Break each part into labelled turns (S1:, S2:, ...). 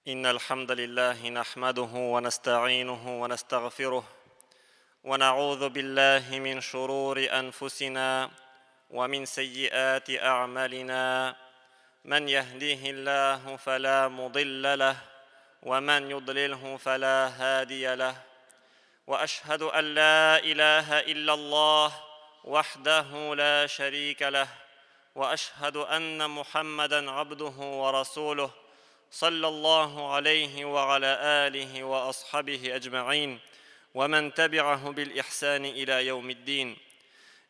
S1: إن الحمد لله نحمده ونستعينه ونستغفره ونعوذ بالله من شرور أنفسنا ومن سيئات أعمالنا من يهديه الله فلا مضل له ومن يضلله فلا هادي له واشهد ان لا اله الا الله وحده لا شريك له واشهد ان محمدا عبده ورسوله صلى الله عليه وعلى اله واصحابه اجمعين ومن تبعه بالاحسان الى يوم الدين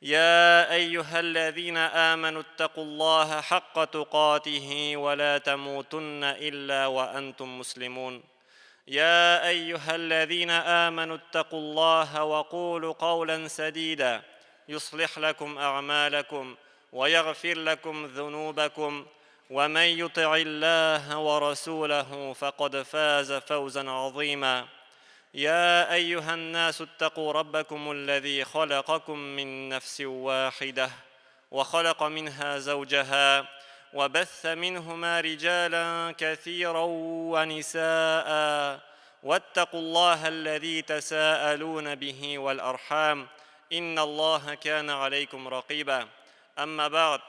S1: يا ايها الذين امنوا اتقوا الله حق تقاته ولا تموتن الا وانتم مسلمون يا ايها الذين امنوا اتقوا الله وقولوا قولا سديدا يصلح لكم اعمالكم ويغفر لكم ذنوبكم ومن يطع الله ورسوله فقد فاز فوزا عظيما يا ايها الناس اتقوا ربكم الذي خلقكم من نفس واحده وخلق منها زوجها وبث منهما رجالا كثيرا ونساء واتقوا الله الذي تساءلون به والارحام ان الله كان عليكم رقيبا اما بعد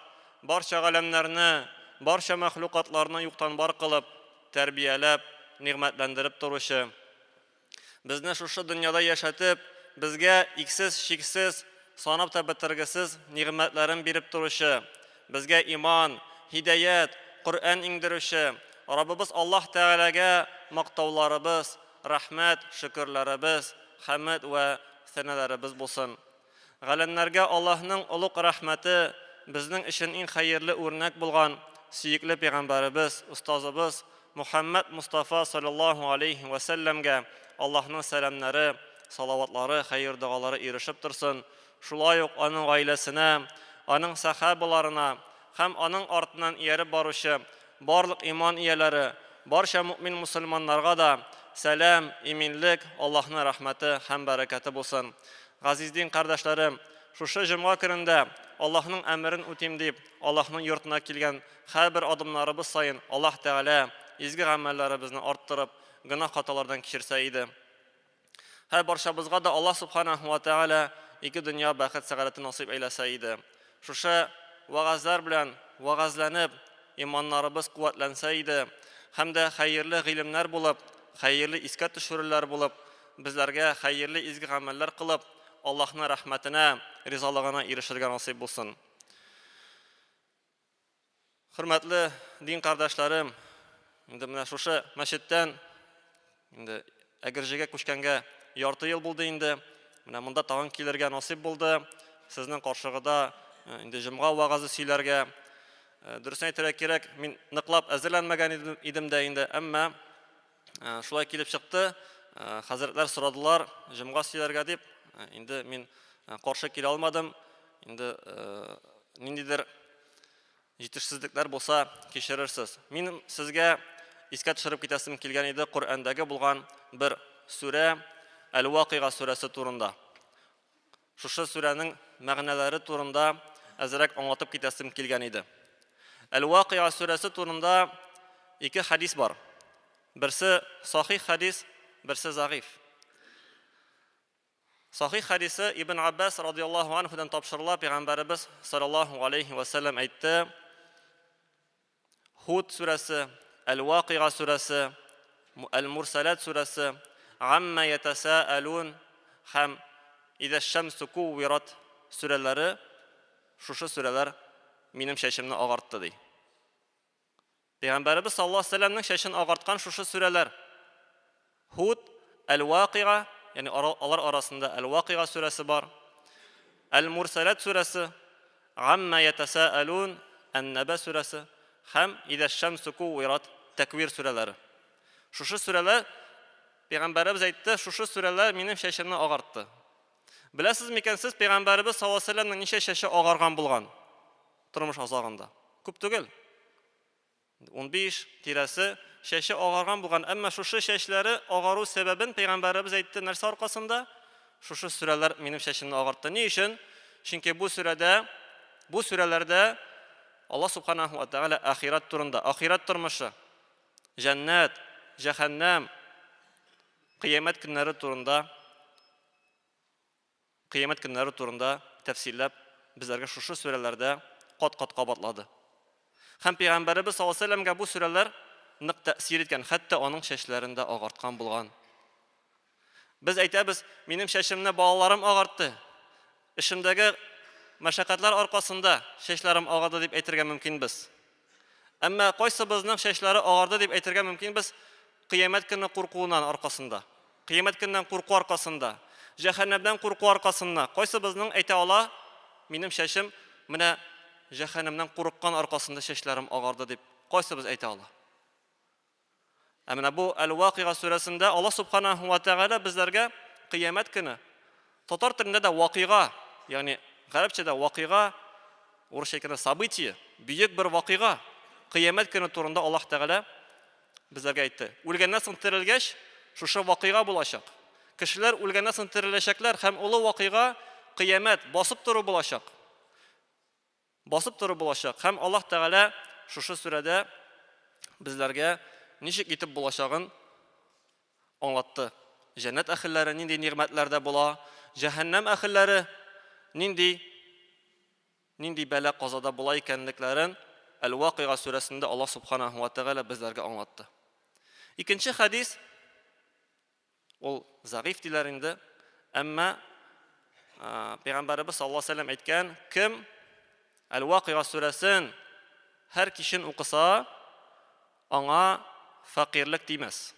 S1: барча галәмнәрне барча мәхлукатларны юктан бар кылып тәрбияләп нигъмәтләндереп торучы Безне шушы дөньяда яшәтеп, безгә иксез-чиксез, санап та бетергесез нигъмәтләрен биреп торучы, безгә иман, һидаять, Коръән иңдерүче Раббыбыз Аллаһ Тәгаләгә мактауларыбыз, рәхмәт, шөкерләребез, хәмед вә сәнәләребез булсын. Галәмнәргә Аллаһның олуг рәхмәте, безнең өчен иң хәерле үрнәк булган сөекле пәйгамбәребез, остазыбыз Мухәммәд Мостафа салләллаһу алейһи вә сәлләмгә Аллаһның сәламнәре, салаватлары, хәер-догалары ирешеп торсын, шулай ук аның гаиләсенә, аның сәхабаларына һәм аның артыннан ияреп баручы барлык иман ияләре, барча мөэмин-мөселманнарга да сәлам, иминлек, Аллаһның рәхмәте һәм бәрәкәте булсын. Газиз дин кардәшләрем, шушы җомга көнендә Аллаһның әмерен үтим дип, Аллаһның йортына килгән һәрбер адымнарыбыз саен Аллаһ Тәгалә изге гамәлләребезне арттырып, гөнаһ-хаталардан кичерсә иде. Һәр барчабызга да Аллаһ Субханаһу ва Тәгалә ике дөнья бәхет-сәгадәте насыйп әйләсә иде. Шушы вәгазьләр белән вәгазьләнеп, иманнарыбыз куәтләнсә иде һәм дә хәерле гыйлемнәр булып, хәерле искә төшерүләр булып, безләргә хәерле изге гамәлләр кылып, Аллаһның рәхмәтенә, ризалыгына ирешергә насыйп булсын. Хөрмәтле дин кардәшләрем, инде менә шушы мәчеттән инде Әгерҗегә күчкәнгә ярты ел булды инде. Менә монда тагын килергә насыйп булды. Сезнең каршыгыда э, инде җомга вәгазе сөйләргә. Э, дөресен әйтергә кирәк, мин ныклап әзерләнмәгән идем дә инде, әмма э, шулай килеп чыкты. Хәзрәтләр сорадылар җомга сөйләргә дип. Инде мин каршы килә алмадым. Инде ниндидер Җитешсезлекләр булса, кичерерсез. Мин сезгә искә төшереп китәсем килгән иде Коръәндәге булган бер сүрә, Әл-Вакыйга сүрәсе турында. Шушы сүрәнең мәгънәләре турында әзрәк аңлатып китәсем килгән иде. Әл-Вакыйга сүрәсе турында ике хәдис бар. Берсе сахих хәдис, берсе зәгыйф. Сахих хәдисе Ибн Аббас радияллаһу анһудан тапшырыла, пәйгамбәребез саллаллаһу алейһи вә сәлләм әйтте, Һуд сүрәсе, Әл-Вакыйга сүрәсе, Әл-Мурсалат сүрәсе, Амма ятасаалун һәм Иза шәмсу куввират сүрәләре, шушы сүрәләр минем чәчемне агартты, ди. Пәйгамбәребез саллаллаһу алейһи вәсәлләмнең чәчен агарткан шушы сүрәләр. Һуд, Әл-Вакыйга, ягъни алар арасында Әл-Вакыйга сүрәсе бар. Әл-Мурсалат сүрәсе, Амма ятасаалун, Ән-Нәбә сүрәсе һәм Иза шәмсу куввират, Тәквир сүрәләре. Шушы сүрәләр Пәйгамбәребез әйтте, шушы сүрәләр минем чәчемне агартты. Беләсез микән сез Пәйгамбәребез саллаллаһу алейһи вәсәлләмнең ничә чәче агарган булган тормыш азагында? Күп түгел. 15 тирәсе чәче агарган булган, әмма шушы чәчләре агару сәбәбен пәйгамбәребез әйтте нәрсә аркасында? Шушы сүрәләр минем чәчемне агартты. Ни өчен? Чөнки бу сүрәдә, бу сүрәләрдә Аллаһ субханаһу ва тааля ахирәт турында, ахирәт тормышы, җәннәт, җәһәннәм, кыямәт көннәре турында кыямәт көннәре турында тәфсилләп безләргә шушы сүрәләрдә кат-кат кабатлады. Һәм пәйгамбәребез саллаллаһу алейһи вәсәлләмгә бу сүрәләр нык тәэсир иткән, хәтта аның чәчләрен дә агарткан булган. Без әйтәбез, минем чәчемне балаларым агартты. Эшемдәге мәшәкатьләр аркасында чәчләрем агарды дип әйтергә мөмкинбез. Әмма кайсыбызның чәчләре агарды дип әйтергә мөмкинбез кыямәт көне куркуыннан аркасында. Кыямәт көненнән курку аркасында, җәһәннәмнән курку аркасында кайсыбызның әйтә ала, минем чәчем менә җәһәннәмнән курыккан аркасында чәчләрем агарды дип кайсыбыз әйтә ала? Ә менә бу Әл-Вакыйга сүрәсендә Аллаһ субханаһу ва тәгалә безләргә кыямәт көне татар телендә дә вакыйга, ягъни гарәпчәдә вакыйга, урысча әйткәндә событие, бөек бер вакыйга, кыямәт көне турында Аллаһ Тәгалә безләргә әйтте. Үлгәннән соң терелгәч, шушы вакыйга булачак. Кешеләр үлгәннән соң тереләчәкләр һәм олы вакыйга кыямәт, басып тору булачак. Басып тору булачак. Һәм Аллаһ Тәгалә шушы сүрәдә безләргә ничек итеп булачагын аңлатты. Җәннәт әһелләре нинди нигъмәтләрдә була, җәһәннәм әһелләре нинди нинди бәла казада була икәнлекләрен Әл-Вакыйга сүрәсендә Аллаһ Субханаһу ва Тәгалә безләргә аңлатты. Икенче хәдис Ул зәгыйфь диләр инде. Әмма Пәйгамбәребез саллаллаһу алейһи вәсәлләм әйткән, кем Әл-Вакыйга сүрәсен һәр кичен укыса, аңа фәкыйрьлек тимәс.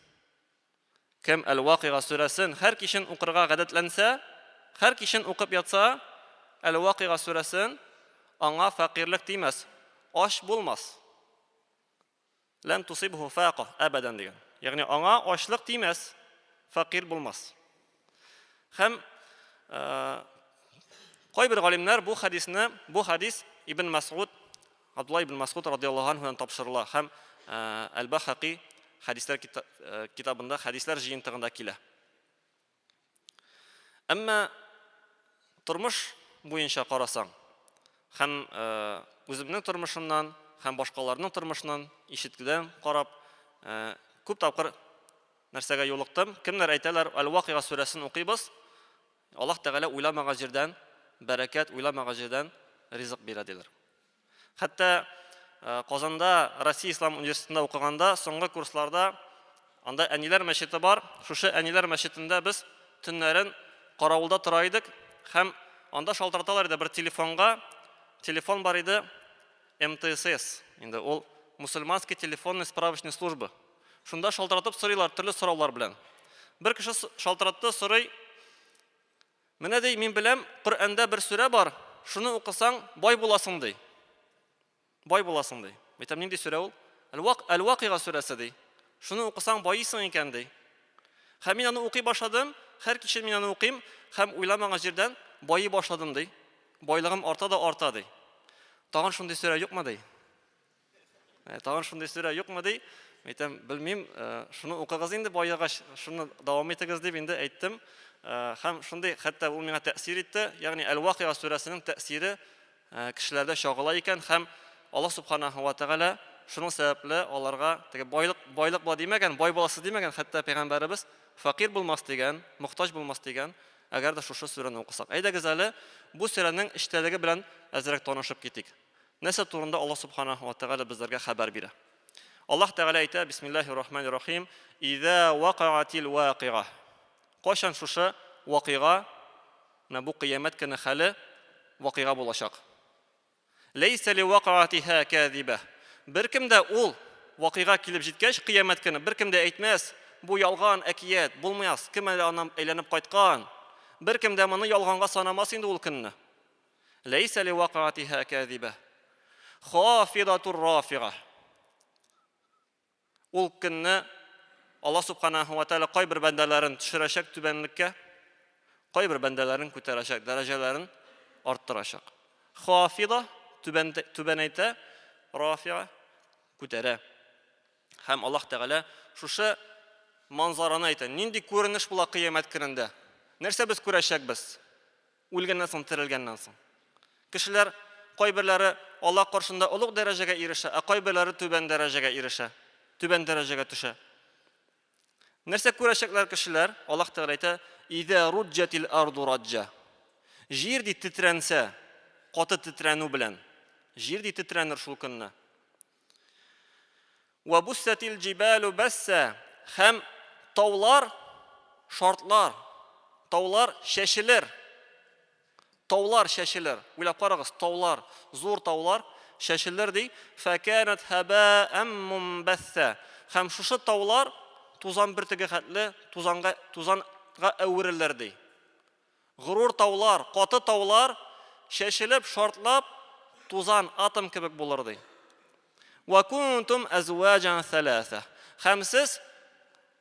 S1: Кем Әл-Вакыйга сүрәсен һәр кичен укырга гадәтләнсә, һәр кичен укып ятса, Әл-Вакыйга сүрәсен аңа фәкыйрьлек тимәс, ач булмас. Ләм тусибху фака әбәдән дигән. Ягъни аңа ачлык тимәс, фәкыйрь булмас. Һәм кайбер галимнәр бу хәдисне, бу хәдис Ибн Мас'уд, Абдулла ибн Мас'уд радиаллаһу анһудан тапшырыла һәм Әл-Бахаки хәдисләр китабында, хәдисләр җыентыгында килә. Әмма тормыш буенча карасаң, һәм үземнең тормышымнан, һәм башкаларның тормышыннан ишеткедән карап, күп тапкыр нәрсәгә юлыктым. Кемнәр әйтәләр, Әл-Вакыйга сүрәсен укыйбыз, Аллаһ Тәгалә уйламаган җирдән бәрәкәт, уйламаган җирдән ризык бирә диләр. Хәтта Казанда Россия Ислам университетында укыганда соңгы курсларда анда әниләр мәчете бар. Шушы әниләр мәчетендә без төннәрен каравылда тора идек һәм анда шалтыраталар иде бер телефонга. Телефон бар иде МТСС. Инде ул мусульманский телефонный справочный служба. Шунда шалтыратып сорыйлар төрле сораулар белән. Бер кеше шалтыратты, сорый, Менә, ди, мин беләм, Коръәндә бер сүрә бар, шуны укысаң, бай буласың, ди. Бай буласың, ди. Әйтәм, нинди сүрә ул? Әл-Вакыйга сүрәсе, ди. Шуны укысаң, байыйсың икән, ди. Һәм мин аны укый башладым, һәр кичен мин аны укыйм, һәм уйламаган җирдән байый башладым, ди. Байлыгым арта да арта, ди. Тагын шундый сүрә юкмы, ди? Э, тагын шундый сүрә юкмы ди. Әйтәм, белмим, э, шуны укыгыз инде баегач, шуны дәвам итегез дип инде әйттем. Э, һәм шундый хәтта ул миңа тәэсир итте. Ягъни Әл-Вакыйга сүрәсенең тәэсире кешеләрдә чагыла икән һәм Аллаһ субханаһу ва тәгалә шуның сәбәпле аларга теге байлык байлык була димәгән, бай буласыз димәгән, хәтта пәйгамбәребез фәкыйрь булмас дигән, мохтаҗ булмас дигән, әгәр дә шушы сүрәне укысак. Әйдәгез әле бу сүрәнең эчтәлеге белән әзрәк танышып китик. Нәрсә турында Аллаһ Субханаһу ва Тәгалә безләргә хәбәр бирә? Аллаһ Тәгалә әйтә, Бисмиллаһир рахманир рахим, Иза вакаатил вакыйга. Кайчан шушы вакыйга, менә бу кыямәт көне хәле вакыйга булачак. Ләйсә ли вакаатиһа кәзибә. Беркем дә ул вакыйга килеп җиткәч, кыямәт көне, беркем дә әйтмәс, бу ялган, әкият, булмас, кем әле аннан әйләнеп кайткан. Беркем дә моны ялганга санамас инде ул көнне. Ләйсә ли вакаатиһа кәзибә. Хафидатур рафига. Ул көнне Аллаһ субханаһу ва тааля кайбер бәндәләрен төшерәчәк түбәнлеккә, кайбер бәндәләрен күтәрәчәк, дәрәҗәләрен арттырачак. Хафида түбән түбәнәйтә, рафига күтәрә. Һәм Аллаһ Тәгалә шушы манзараны әйтә. Нинди күренеш була кыямәт көнендә? Нәрсә без күрәчәкбез? Үлгәннән соң, терелгәннән соң. Кешеләр кайберләре Аллаһ каршында олуг дәрәҗәгә ирешә, ә кайберләре түбән дәрәҗәгә ирешә, түбән дәрәҗәгә төшә. Нәрсә күрәчәкләр кешеләр? Аллаһ Тәгалә әйтә, "Иза руджатил арду раджа". Җир ди тетрәнсә, каты тетрәнү белән. Җир ди тетрәнер шул көнне. Ва буссатил җибалу басса. Һәм таулар шартлар, таулар чәчелер. Таулар чәчелер. Уйлап карагыз, таулар, зур таулар чәчелер ди. Фәканат һабаан мунбасса. Һәм шушы таулар тузан бөртеге хәтле тузанга тузанга әверелер ди. Горур таулар, каты таулар чәчелеп, шартлап, тузан, атом кебек булыр ди. Ва кунтум әзваҗан сәләсә. Һәм сез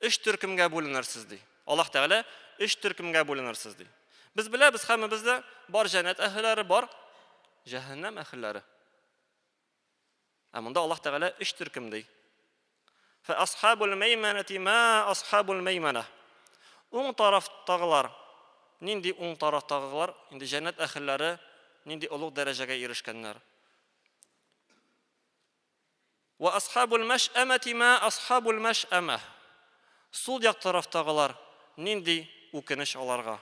S1: өч төркемгә бүленерсез ди. Аллаһ Тәгалә өч төркемгә бүленерсез ди. Без беләбез һәммәбез дә бар җәннәт әһелләре, бар җәһәннәм әһелләре. Ә монда Аллаһ Тәгалә өч төркем ди. Фә асхабул мәймәнәти ма асхабул мәймәнә. Уң тарафтагылар, нинди уң тарафтагылар, инде җәннәт әһелләре нинди олуг дәрәҗәгә ирешкәннәр. Вә асхабул мәшәмәти ма асхабул мәшәмә. Сул як тарафтагылар нинди үкенеч аларга,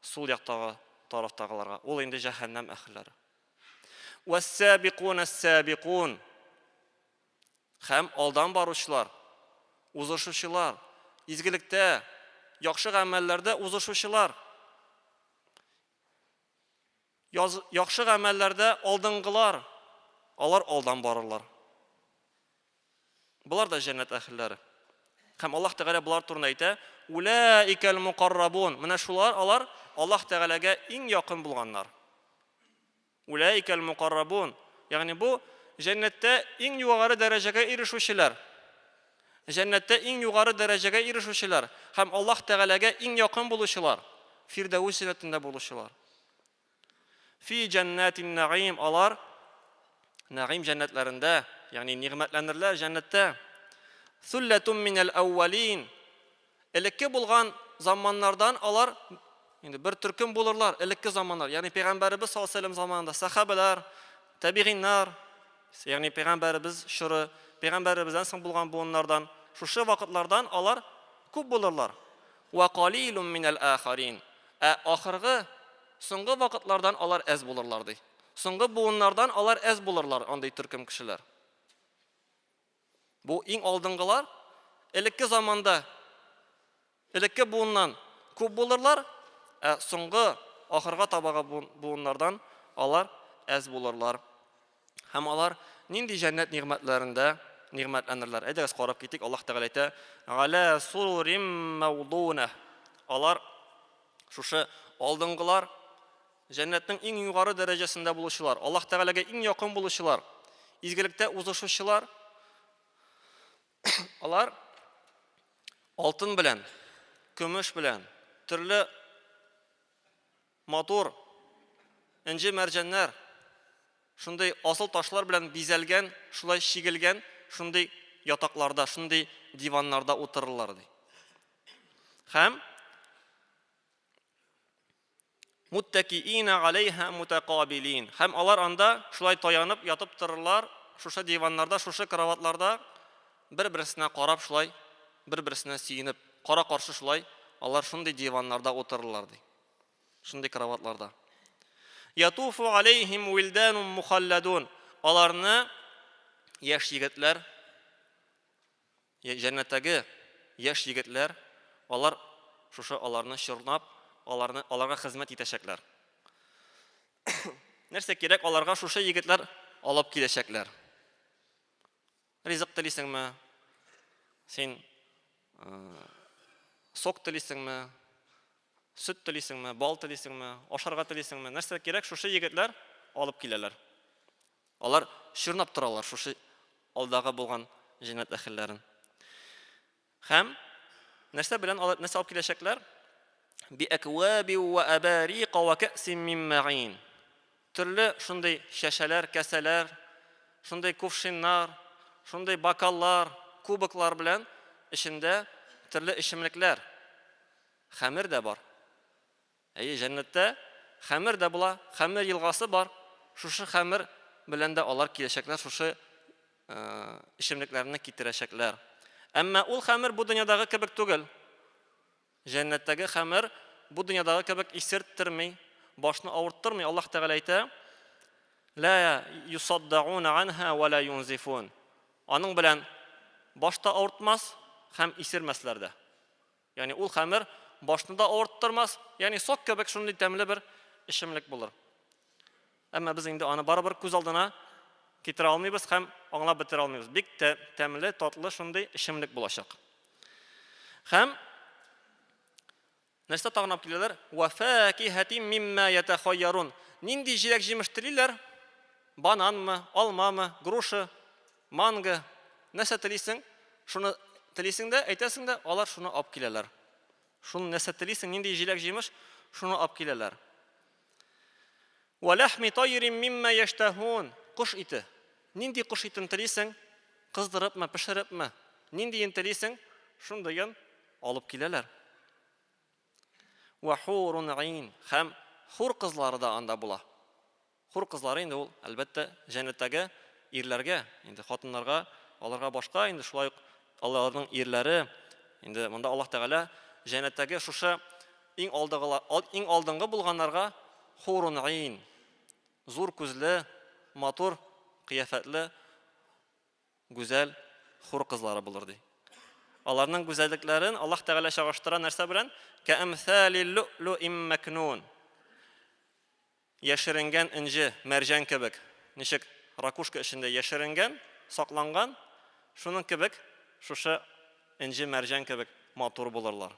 S1: сул яктагы тарафтагыларга. Ул инде җәһәннәм әһелләре. Вәссәбикун әссәбикун. Һәм алдан баручылар, узышучылар, изгелектә, яхшы гамәлләрдә узышучылар. Яз, яхшы гамәлләрдә алдынгылар, алар алдан барырлар. Болар да җәннәт әһелләре. Һәм Аллаһ Тәгалә болар турында әйтә: "Улаикал мукаррабун". Менә шулар алар Аллаһ Тәгаләгә иң якын булганнар. Улаикал мукаррабун. Ягъни бу җәннәттә иң югары дәрәҗәгә ирешүчеләр. Җәннәттә иң югары дәрәҗәгә ирешүчеләр һәм Аллаһ Тәгаләгә иң якын булучылар, Фирдәвес җәннәтендә булучылар. Фи җәннәтин нәгыйм, алар нәгыйм җәннәтләрендә, ягъни нигъмәтләнерләр җәннәттә. Сүлләтум минәл әүвәлин. Элекке булган заманнардан алар инде бер төркем булырлар, элекке заманнар, ягъни пәйгамбәребез саллаллаһу алейһи заманында сахабалар, табигиннар, ягъни пәйгамбәребез чоры, пәйгамбәребездән соң булган буыннардан, шушы вакытлардан алар күп булырлар. Ва калилум минәл ахарин. Ә ахыргы, соңгы вакытлардан алар әз булырлар, ди. Соңгы буыннардан алар әз булырлар, андый төркем кешеләр. Бу иң алдынгылар, элекке заманда, элекке буыннан күп булырлар, ә соңгы, ахырга табагы буыннардан алар әз булырлар. Һәм алар нинди җәннәт нигъмәтләрендә нигъмәтләнерләр? Әйдәгез карап китик. Аллаһ Тәгалә әйтә: "Галя сурурим мәүдуна". Алар шушы алдынгылар, җәннәтнең иң югары дәрәҗәсендә булучылар, Аллаһ Тәгаләгә иң якын булучылар, изгелектә узышучылар, алар алтын белән, көмеш белән, төрле Матур энҗе-мәрҗәннәр, шундый асыл ташлар белән бизәлгән, шулай чигелгән шундый ятакларда, шундый диваннарда утырырлар, ди. Һәм муттакиина алейха мутакабилин. Һәм алар анда шулай таянып ятып торырлар, шушы диваннарда, шушы кроватьларда бер-берсенә карап шулай, бер-берсенә сөенеп, кара-каршы шулай алар шундый диваннарда утырырлар, ди. Шундый кроватьларда. Ятуфу алейхим вилданун мухалладун. Аларны яшь егетләр, җәннәттәге яшь егетләр, алар шушы аларны чорнап, аларны аларга хезмәт итәчәкләр. Нәрсә кирәк аларга шушы егетләр алып киләчәкләр. Ризык телисеңме? Син сок телисеңме? Сөт телисеңме? Бал телисеңме? Ашарга телисеңме? Нәрсә кирәк, шушы егетләр алып киләләр. Алар чорнап торалар шушы алдагы булган җәннәт әһелләрен. Һәм нәрсә белән алар нәрсә алып киләчәкләр? Би әкваби ва абарика ва кәсин мин мәгин. Төрле шундый шәшәләр, кәсәләр, шундый кувшиннар, шундый бокаллар, кубоклар белән эчендә төрле эчемлекләр. Хәмер дә бар. Әйе, җәннәттә хәмер дә була, хәмер елгасы бар. Шушы хәмер белән дә алар киләчәкләр, шушы эчемлекләрне китерәчәкләр. Әмма ул хәмер бу дөньядагы кебек түгел. Җәннәттәге хәмер бу дөньядагы кебек исерттерми, башны авырттырмый. Аллаһ Тәгалә әйтә: "Ла юсаддауна анха ва ла юнзифун". Аның белән баш та авыртмас һәм исермәсләр дә. Ягъни ул хәмер башны да авырттырмас, ягъни сок кебек шундый тәмле бер эчемлек булыр. Әмма без инде аны барыбер күз алдына китерә алмыйбыз һәм аңлап бетерә алмыйбыз. Бик тә тәмле, татлы шундый эчемлек булачак. Һәм нәрсә тагын алып киләләр? Ва факихатин мимма ятахайярун. Нинди җиләк-җимеш телиләр? Бананмы, алмамы, груша, манго, нәрсә телисең, шуны телисең дә, әйтәсең дә, алар шуны алып киләләр. Шуны нәрсә телисең, нинди җиләк-җимеш, шуны алып киләләр. Вә ләхми тайрин мимма яштаһун. Кош ите. Нинди кош итен телисең? Кыздырыпмы, пешерепме? Ниндиен телисең, шундыен алып киләләр. Вә хурун айн. Һәм хур кызлары да анда була. Хур кызлары инде ул, әлбәттә, җәннәттәге ирләргә, инде хатыннарга, аларга башка, инде шулай ук аларның ирләре, инде монда Аллаһ Тәгалә җәннәттәге шушы Иң алдыгыла, иң алдынгы булганнарга хурун айн, зур күзле, матур кыяфәтле, гүзәл хур кызлары булыр, ди. Аларның гүзәллекләрен Аллаһ Тәгалә чагыштыра нәрсә белән? Кәәмсәли лүлүим мәкнун. Яшеренгән энҗе, мәрҗән кебек. Ничек ракушка эчендә яшеренгән, сакланган, шуның кебек шушы энҗе, мәрҗән кебек матур булырлар.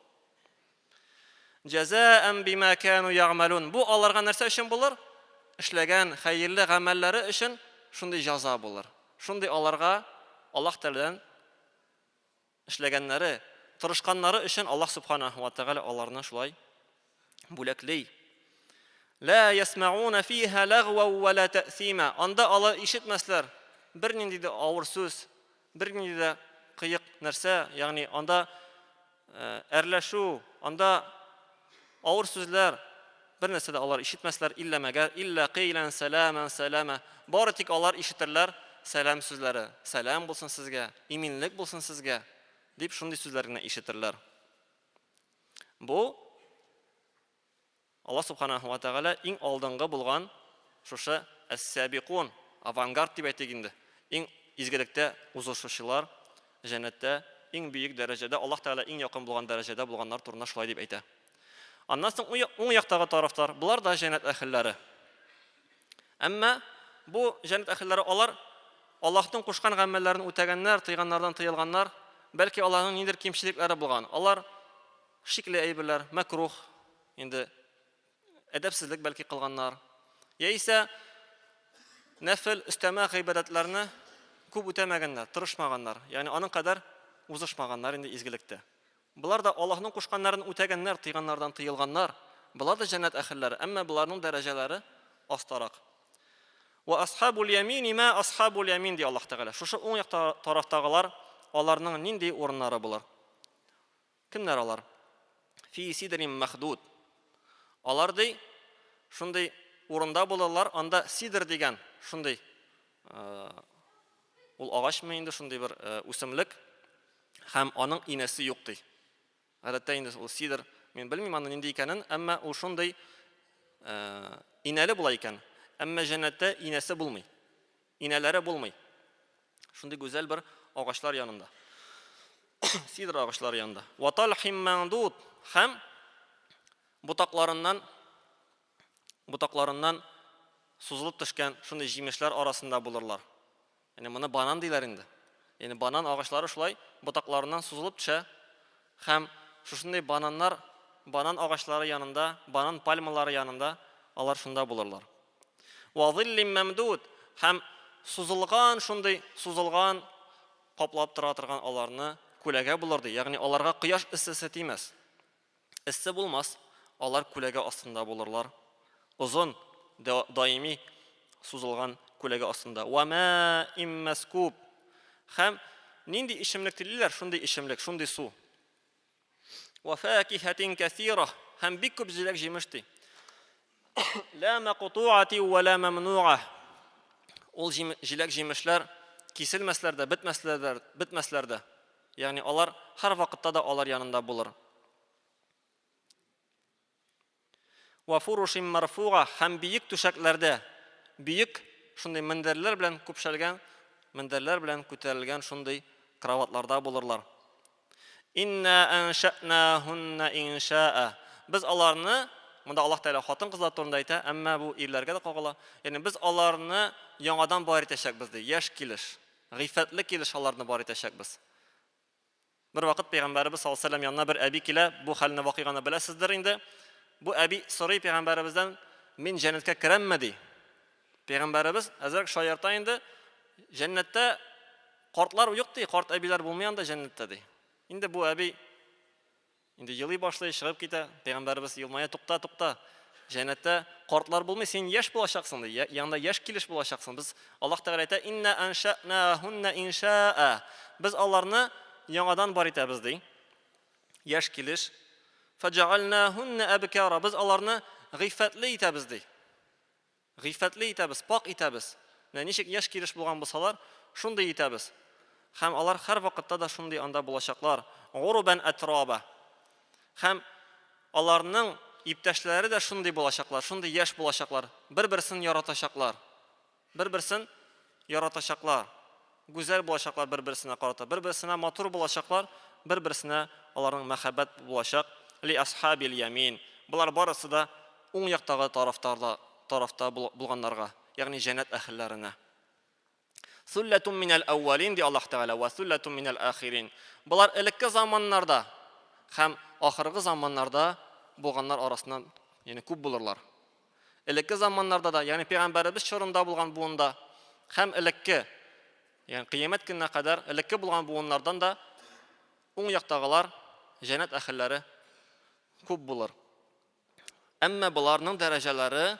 S1: Җәзаән бима кану ягъмәлун. Бу аларга нәрсә өчен булыр? Эшләгән хәерле гамәлләре өчен шундый җәза булыр. Шундый аларга Аллаһ Тәгаләдән эшләгәннәре, тырышканнары өчен Аллаһ Субханаһу ва Тәгалә аларны шулай бүләкли. Ла ясмауна фиха лагва ва ла тәсима. Анда алар ишетмәсләр бернинди дә авыр сүз, бернинди дә кыек нәрсә, ягъни анда әрләшү, анда авыр сүзләр, бер нәрсә дә алар ишетмәсләр, иллә мәгәр, иллә кыйлән сәламән сәлама. Бары тик алар ишетерләр сәлам сүзләре. Сәлам булсын сезгә, иминлек булсын сезгә, дип шундый сүзләр генә ишетерләр. Бу Аллаһ субханаһу ва тәгалә иң алдынгы булган шушы әс-сабикун, авангард дип әйтик инде, иң изгелектә узышучылар җәннәттә иң бөек дәрәҗәдә, Аллаһ Тәгалә иң якын булган дәрәҗәдә булганнар турында шулай дип әйтә. Аннан соң уң яктагы тарафтар, болар да җәннәт әһелләре. Әмма бу җәннәт әһелләре алар Аллаһның кушкан гамәлләрен үтәгәннәр, тыйганнардан тыелганнар, бәлки аларның ниндидер кимчелекләре булган. Алар шикле әйберләр, мәкрух, инде әдәпсезлек бәлки кылганнар. Яисә нәфел өстәмә гыйбадәтләрне күп үтәмәгәннәр, тырышмаганнар. Ягъни аның кадәр узышмаганнар инде изгелектә. Болар да Аллаһның кушканнарын үтәгәннәр, тыйганнардан тыелганнар. Болар да җәннәт әһелләре, әмма боларның дәрәҗәләре астарак. Ва асхабул ямини ма асхабул ямин ди Аллаһ Тәгалә. Шушы уң як тарафтагылар, аларның нинди урыннары булыр? Кемнәр алар? Фи сидрин махдуд. Алар ди, шундый урында булырлар, анда сидр дигән шундый ул агачмы инде шундый бер үсемлек һәм аның инәсе юк ди. Гадәттә инде ул сидр, мин белмим аны нинди икәнен, әмма ул шундый инәле була икән. Әмма җәннәттә инәсе булмый. Инәләре булмый. Шундый гүзәл бер агачлар янында. Сидр агачлары янында. Ва талхим маңдуд һәм ботакларыннан ботакларыннан сузылып төшкән шундый җимешләр арасында булырлар. Ягъни моны банан диләр инде. Ягъни банан агачлары шулай ботакларыннан сузылып төшә һәм шушындый бананнар, банан агачлары янында, банан пальмалары янында алар шунда булырлар. Ва зиллин мәмдуд һәм сузылган шундый сузылган каплап тора торган аларны күләгә булыр ди. Ягъни аларга кояш эссесе тимәс. Эссе булмас, алар күләгә астында булырлар. Озын, даими сузылган күләгә астында. Ва маим мәскуб һәм нинди эчемлек телиләр, шундый эчемлек, шундый су. Ва факихатин кәсира һәм бик күп җиләк-җимеш ди. Ла макутуати ва ла мамнуа. Ул җиләк-җимешләр киселмәсләр дә, бетмәсләр дә, бетмәсләр дә. Ягъни алар һәр вакытта да алар янында булыр. Вә фурушин марфуга, һәм биек түшәкләрдә, биек шундый мендәрләр белән күпшәлгән, мендәрләр белән күтәрелгән шундый кроватьларда булырлар. Инна аншәнахунна иншаа. Без аларны, монда Аллаһ Тәгалә хатын-кызлар турында әйтә, әмма бу ирләргә дә кагыла. Ягъни без аларны яңадан бар итәчәкбез ди, яшь килеш, гыйффәтле килеш аларны бар итәчәкбез. Бервакыт пәйгамбәребез саллаллаһу алейһи ва сәлләм янына бер әби килә, бу хәлне, вакыйганы беләсездер инде. Бу әби сорый пәйгамбәребездән, мин җәннәткә керәмме ди. Пәйгамбәребез әзрәк шаярта инде, җәннәттә картлар юк ди, карт әбиләр булмый анда җәннәттә ди. Инде бу әби инде елый башлый, чыгып китә. Пәйгамбәребез елмая, тукта, тукта. Җәннәттә картлар булмый, син яшь булачаксың ди. Янда яшь килеш булачаксың. Без Аллаһ Тәгалә әйтә, инна анша'нахунна инша'a. Без аларны яңадан бар итәбез ди. Яшь килеш. Фаҗаальнахунна абкара. Без аларны гыйффәтле итәбез ди. Гыйффәтле итәбез, пакь итәбез. Менә ничек яшь килеш булган булсалар, шундый итәбез. Һәм алар һәрвакытта да шундый анда булачаклар. Гурубән әтраба. Һәм аларның иптәшләре дә шундый булачаклар, шундый яшь булачаклар. Бер-берсен яратачаклар. Бер-берсен яратачаклар. Гүзәл булачаклар бер-берсенә карата. Бер-берсенә матур булачаклар, бер-берсенә аларның мәхәббәт булачак. Ли асхабил ямин. Болар барысы да уң яктагы тарафтарда, тарафта булганнарга, ягъни җәннәт әһелләренә. Сүлләтун минәл әүвәлин, ди Аллаһ Тәгалә, вә сүлләтун минәл ахирин. Болар элекке заманнарда һәм ахыргы заманнарда булганнар арасыннан, ягъни күп булырлар. Элекке заманнарда да, ягъни пәйгамбәребез чорында булган буында һәм элекке, ягъни кыямәт көненә кадәр элекке булган буыннардан да уң яктагылар, җәннәт әһелләре күп булыр. Әмма боларның дәрәҗәләре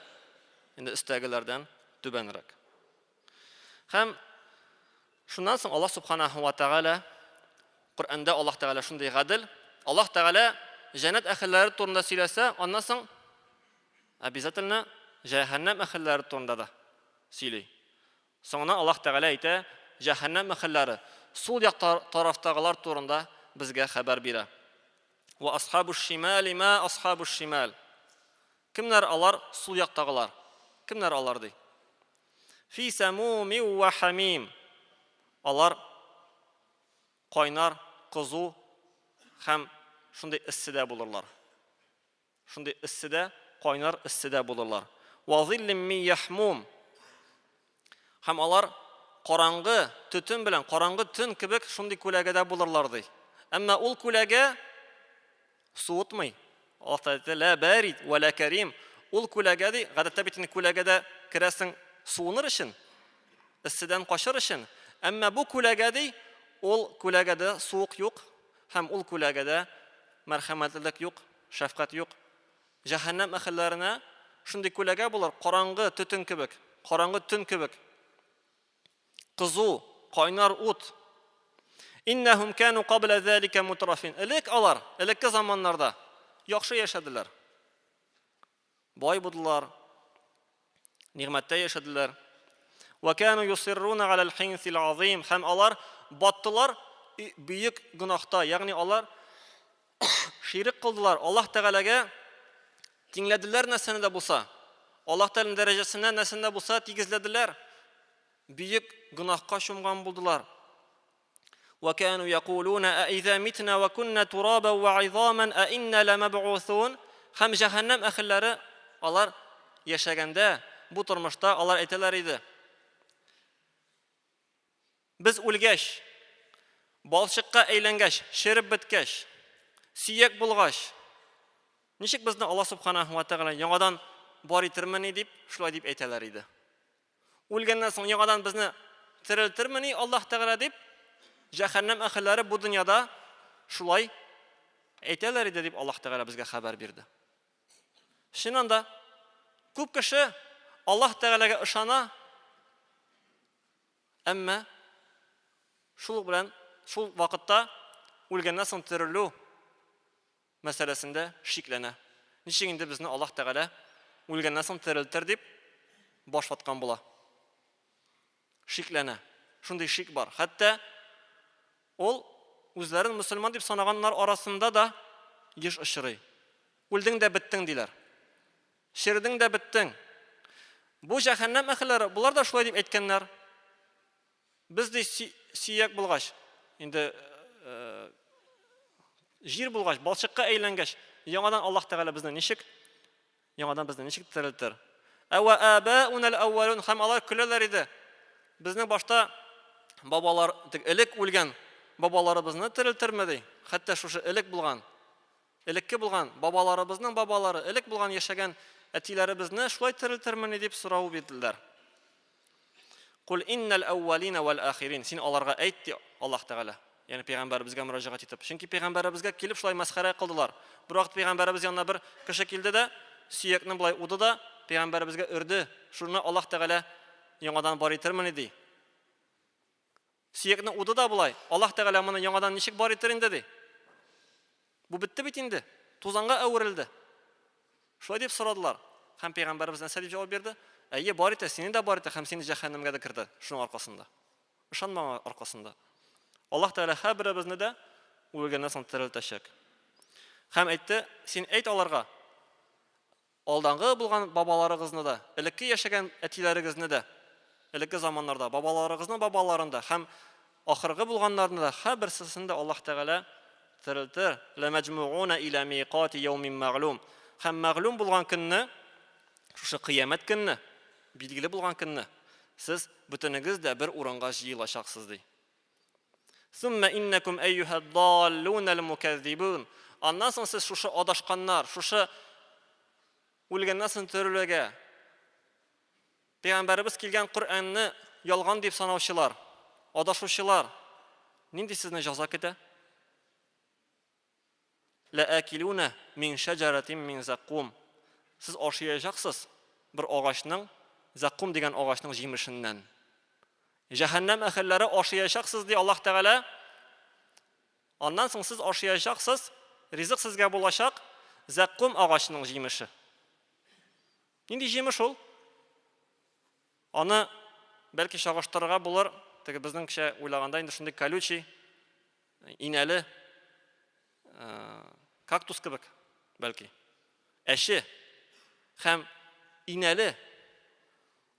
S1: инде өстәгеләрдән түбәнрәк. Һәм шуннан соң Аллаһ субханаһу ва тәгалә Коръәндә Аллаһ Тәгалә шундый гадел, Аллаһ Тәгалә җәннәт әһелләре турында сөйләсә, аннан соң обязательно җәһәннәм әһелләре турында да сөйли. Соңыннан Аллаһ Тәгалә әйтә, җәһәннәм әһелләре, сул як тарафтагылар турында безгә хәбәр бирә. Ва асхабу шимали ма асхабу шимал. Кемнәр алар сул яктагылар? Кемнәр алар ди? Фи самуми ва хамим. Алар кайнар, кызу һәм шундый эсседә булырлар. Шундый эсседә, кайнар эсседә булырлар. Ва зиллим мин яхмум. Һәм алар караңгы төтен белән, караңгы төн кебек шундый күләгәдә булырлар ди. Әмма ул күләгә суытмый. Аллаһ Тәгалә әйтә, ла барид ва ла карим. Ул күләгә ди, гадәттә бит инде күләгәдә керәсең суыныр өчен, эсседән качыр өчен. Әмма бу күләгә ди, ул күләгәдә суык юк һәм ул күләгәдә мәрхәмәтлелек юк, шәфкать юк. Җәһәннәм әһелләренә шундый күләгә булыр, караңгы төтен кебек, караңгы төн кебек. Кызу, кайнар ут. Иннәһум кану кабла залика мутрафин. Элек алар, элекке заманнарда яхшы яшәделәр. Бай булдылар, нигъмәттә яшәделәр. Ва кану юсирруна галәл хинсил азим. Һәм алар баттылар бөек гөнаһта, ягъни алар ширек кылдылар, Аллаһ Тәгаләгә тиңләделәр нәрсәне дә булса. Аллаһ Тәгаләнең дәрәҗәсенә нәрсәне дә булса тигезләделәр. Бөек гөнаһка чумган булдылар. Ва кану якулуна а иза митна ва кунна тураба ва изаман а инна ламабгусун. Һәм җәһәннәм әһелләре алар яшәгәндә бу тормышта алар әйтәләр иде. Без үлгәч, балчыкка әйләнгәч, череп беткәч, сөяк булгач, ничек безне Аллаһ Субханаһу ва Тәгалә яңадан бар итермени дип, шулай дип әйтәләр иде. Үлгәннән соң яңадан безне терелтермени Аллаһ Тәгалә дип, җәһәннәм әһелләре бу дөньяда шулай әйтәләр иде дип Аллаһ Тәгалә безгә хәбәр бирде. Чыннан да, күп кеше Аллаһ Тәгаләгә ышана, Әмма шул белән шул вакытта үлгәннән соң терелү мәсьәләсендә шикләнә. Ничек инде безне Аллаһ Тәгалә үлгәннән соң терелтер дип баш ваткан була. Шикләнә. Шундый шик бар. Хәтта ул үзләрен мөселман дип санаганнар арасында да еш очрый. Үлдең дә беттең диләр. Чередең дә беттең. Бу җәһәннәм әһелләре, болар да шулай дип әйткәннәр. Без ди сөяк булгач, инде э, җир булгач, балчыкка әйләнгәч, яңадан Аллаһ Тәгалә безне ничек яңадан безне ничек терелтер? Әвә абаунал әүвәлун һәм алар көләләр иде. Безнең башта бабалар элек үлгән бабаларыбызны терелтерме ди? Хәтта шушы элек булган Элекке булган бабаларыбызның бабалары, элек булган яшәгән әтиләребезне шулай терелтермени дип сорау бирделәр. Кул иннәл әүвәлина вәл ахирин. Син аларга әйт, ди Аллаһ Тәгалә. Ягъни пәйгамбәребезгә мөрәҗәгать итеп. Чөнки пәйгамбәребезгә килеп шулай мәсхәрә кылдылар. Бер вакыт пәйгамбәребез янына бер кеше килде дә, сөякне болай уды да, пәйгамбәребезгә өрде. Шуны Аллаһ Тәгалә яңадан бар итермени ди. Сөякне уды да болай, Аллаһ Тәгалә моны яңадан ничек бар итер инде, ди. Бу бетте бит инде, тузанга әверелде. Шулай дип сорадылар. Һәм пәйгамбәребез нәрсә дип җавап бирде? Әйе, бар итә, сине дә бар итә һәм сине җәһәннәмгә дә кертә шуның аркасында. Ышанмаган аркасында. Аллаһ Тәгалә һәрберебезне дә үлгәннән соң терелтәчәк. Һәм әйтте, син әйт аларга, Алдангы булган бабаларыгызны да, элекке яшәгән әтиләрегезне дә, элекке заманнарда, бабаларыгызның бабаларын да һәм ахыргы булганнарны да, һәрберсесен дә Аллаһ Тәгалә терелтер. Ләмәҗмугуна иля микати яумин мәгълүм. Һәм мәгълүм булган көнне, шушы кыямәт көнне, билгеле булган көнне, сез бөтенегез дә бер урынга җыелачаксыз, ди. Сумма иннакум әйюһәд-даллунал мукәззибун. Аннан соң сез шушы адашканнар, шушы үлгәннән соң терелүгә Пәйгамбәребез килгән Коръәнне ялган дип санаучылар, адашучылар, нинди сезне җаза көтә? Ләәкилүнә мин шәҗәрәтин мин зәккум. Сез ашыячаксыз бер агачның, зәккум дигән агачның җимешеннән. Җәһәннәм әһелләре ашыячаксыз, ди Аллаһ Тәгалә. Аннан соң сез ашыячаксыз, ризык сезгә булачак зәккум агачының җимеше. Нинди җимеш ул? Аны бәлки чагыштырырга булыр, теге безнеңчә уйлаганда инде шундый колючий, инәле кактус кебек, бәлки. Әче һәм инәле.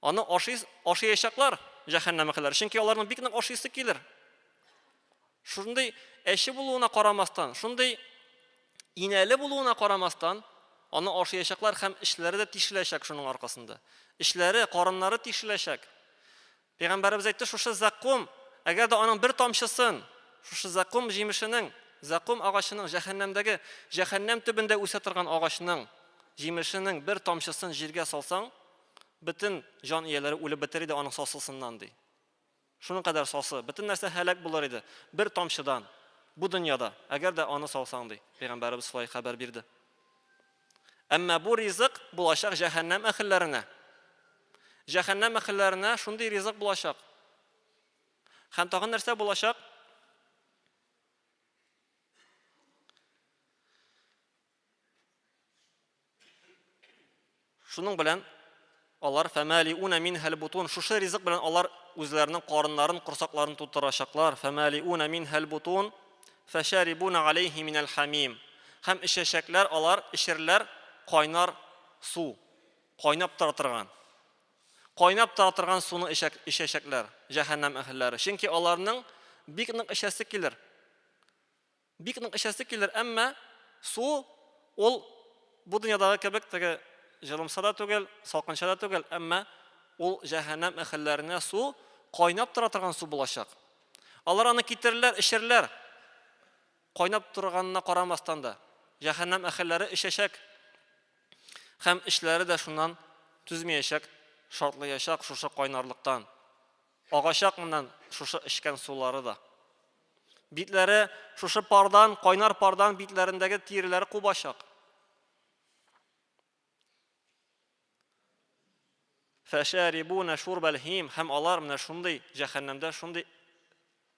S1: Аны ашый, ашыячаклар җәһәннәм әһелләре, чөнки аларның бик нык ашыйсы килер. Шундый әче булуына карамастан, шундый инәле булуына карамастан, аны ашыячаклар һәм эчләре дә тишеләчәк шуның аркасында. Эчләре, карыннары тишеләчәк. Пәйгамбәребез әйтте, шушы закум, әгәр дә аның бер тамчысын, шушы закум җимешенең, закум агачының җәһәннәмдәге, җәһәннәм төбендә үсә торган агачның җимешенең бер тамчысын җиргә салсаң, бөтен җан ияләре үлеп бетер иде аның сасысыннан, ди. Шуның кадәр сасы, бөтен нәрсә һәлак булыр иде бер тамчыдан бу дөньяда, әгәр дә аны салсаң, ди. Пәйгамбәребез шулай хәбәр бирде. Әмма бу ризык булачак җәһәннәм әһелләренә. Җәһәннәм әһелләренә шундый ризык булачак. Һәм тагын нәрсә булачак? Шуның белән алар фәмалиуна минһәл бутун шушы ризык белән алар үзләренең карыннарын, корсакларын тутырачаклар. Фәмалиуна минһәл бутун фәшәрибуна алейхи минәл хамим. Һәм эчәчәкләр алар, эчерләр кайнар су, кайнап тора торган. Кайнап тора торган суны эчәчәкләр җәһәннәм әһелләре. Чөнки аларның бик нык эчәсе килер. Бик нык эчәсе килер, әмма су ул бу дөньядагы кебек теге җылымса да түгел, салкынча да түгел, әмма ул җәһәннәм әһелләренә су кайнап тора торган су булачак. Алар аны китерерләр, эчерләр. Кайнап торганына карамастан да, җәһәннәм әһелләре эчәчәк. Һәм эчләре дә шуннан түзмәячәк, шартлаячак шушы кайнарлыктан. Агачак моннан шушы эчкән сулары да. Битләре шушы пардан, кайнар пардан битләрендәге тиреләре кубачак. Фәшәрибуна шурбәл хим һәм алар менә шундый җәһәннәмдә шундый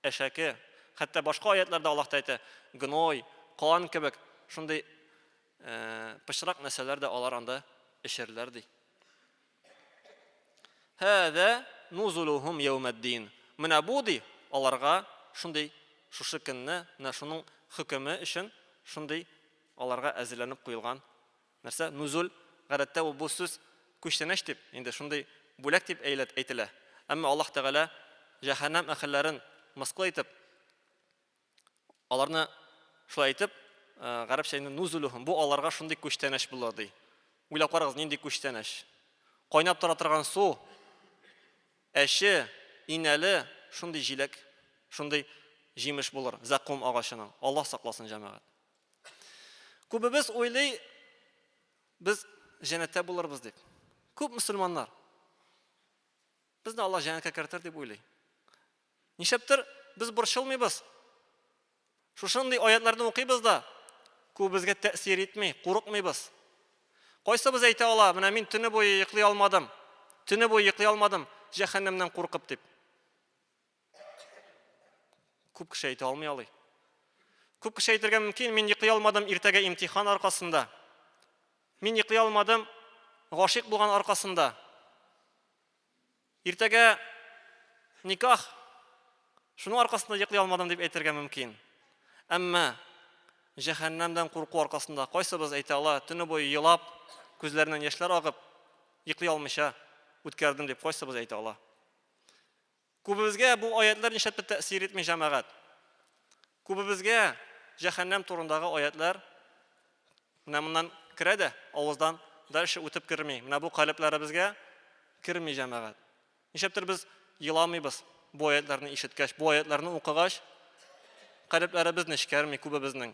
S1: әшәке, хәтта башка аятларда Аллаһ та әйтә, гной, кан кебек шундый э, пычрак нәрсәләр дә алар анда эчерләр ди. Һәдә нузулухум яумәддин. Менә бу ди, аларга шундый шушы көнне, менә шуның хөкеме өчен шундый аларга әзерләнеп куелган нәрсә? Нузул, гадәттә ул бу сүз күчтәнәч дип, инде шундый бүләк дип әйтелә. Әмма Аллаһ Тәгалә җәһәннәм әһелләрен мыскыл итеп, аларны шулай әйтеп, гарәпчә инде нузулухум, бу аларга шундый күчтәнәч булыр ди. Уйлап карагыз, нинди күчтәнәч. Кайнап тора торган су, әче, инәле шундый җиләк, шундый җимеш булыр зәккум агачының. Аллаһ сакласын, җәмәгать. Күбебез уйлый, без җәннәттә булырбыз дип. Күп мөселманнар безне Аллаһ җәннәткә кертер дип уйлый. Нишләптер без борчылмыйбыз. Шушындый аятларны укыйбыз да, күбебезгә тәэсир итми, курыкмыйбыз. Кайсыбыз әйтә ала, менә мин төне буе йоклый алмадым, төне буе йоклый алмадым, җәһәннәмнән куркып дип. Күп кеше әйтә алмый алай. Күп кеше әйтергә мөмкин, мин йоклый алмадым иртәгә имтихан аркасында. Мин йоклый алмадым гашыйк булган аркасында. Иртәгә никах, шуның аркасында йоклый алмадым дип әйтергә мөмкин. Әмма җәһәннәмдән курку аркасында кайсыбыз әйтә ала, төне буе елап, күзләреннән яшьләр агып, йоклый алмыйча үткәрдем дип кайсыбыз әйтә ала? Күбебезгә бу аятлар нишләптер тәэсир итми, җәмәгать. Күбебезгә җәһәннәм турындагы аятлар менә моннан керә дә, авыздан дальше үтеп керми. Менә бу калебләребезгә керми, җәмәгать. Нишләптер без еламыйбыз бу аятларны ишеткәч, бу аятларны укыгач, калебләребез нечкәрми күбебезнең.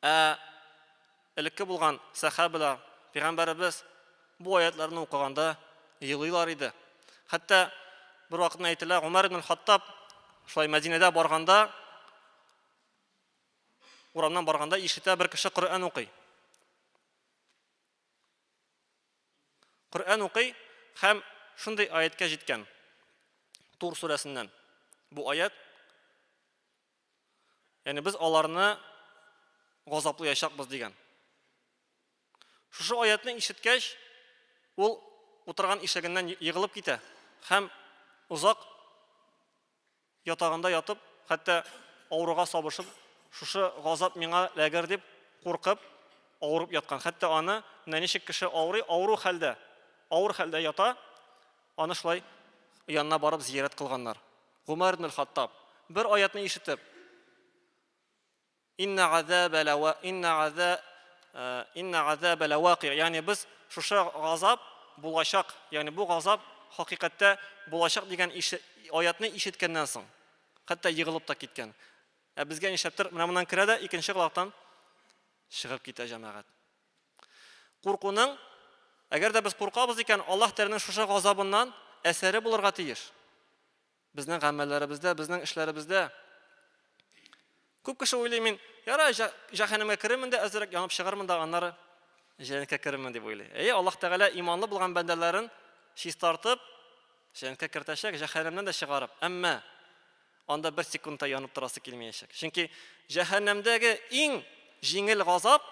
S1: Ә элекке булган сәхабәләр, пәйгамбәребез бу аятларны укыганда елыйлар иде. Хәтта бер вакытны әйтелә, Умар ибн Хаттаб шулай Мәдинәдә барганда, урамнан барганда ишетә бер кеше Коръән укый. Коръән укый һәм шундый аяткә җиткән. Тур сүрәсеннән. Бу аят. Ягъни без аларны газаплаячакбыз дигән. Шушы аятны ишеткәч, ул утырган ишегеннән егылып китә һәм озак ятагында ятып, хәтта авыруга сабышып, шушы газап миңа ләгер дип куркып, авырып яткан. Хәтта аны менә ничек кеше авырый, авыру хәлдә, авыр хәлдә ята, аны шулай янына барып зиярәт кылганнар. Гомәр ибн Хаттаб бер аятны ишетеп, Инна азаба лава инна аза инна азаба лавақи, ягъни без шушы газап булачак, ягъни бу газап хакыйкатьтә булачак дигән аятны ишеткәннән соң, хәтта егылып та киткән. Ә безгә нишләптер менә моннан керә дә икенче колактан чыгып китә, җәмәгать. Куркуның, әгәр дә без куркабыз икән, Аллаһ Тәгаләнең шушы газабыннан әсәре булырга тиеш. Безнең гамәлләребездә, безнең эшләребездә. Күп кеше уйлый, мин, яра, җәһәннәмгә керермен дә, әзрәк янып чыгармын да, аннары җәннәткә керермен дип уйлый. Әйе, Аллаһ Тәгалә иманлы булган бәндәләрен чистартып, җәннәткә кертәчәк, җәһәннәмнән дә чыгарып. Әмма анда бер секунд та янып торасы килмәячәк. Чөнки җәһәннәмдәге иң җиңел газап,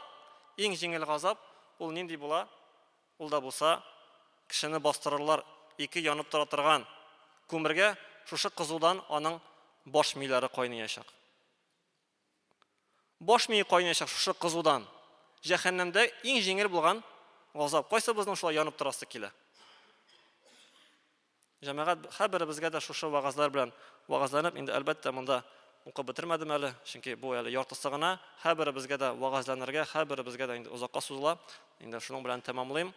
S1: иң җиңел газап ул нинди була? Ул да булса, кешене бастырырлар ике янып тора торган күмергә, шушы кызудан аның баш миләре кайнаячак. Баш мие кайнаячак шушы кызудан. Җәһәннәмдә иң җиңел булган газап. Кайсыбызның шулай янып торасы килә? Җәмәгать, һәрберебезгә дә шушы вәгазьләр белән вәгазьләнеп, инде әлбәттә монда укып бетермәдем әле, чөнки бу әле яртысы гына, һәрберебезгә дә вәгазьләнергә, һәрберебезгә дә инде озакка сузыла. Инде шуның белән тәмамлыйм.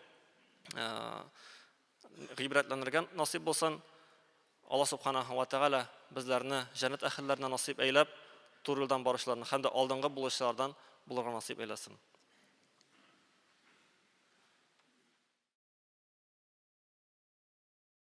S1: Гыйбрәтләнергә насыйп булсын. Алла субханаһу ва тәгалә безләрне җәннәт әһелләренә насыйп әйләп, туры юлдан баручыларны һәм дә алдынгы булучылардан булырга насыйп әйләсен.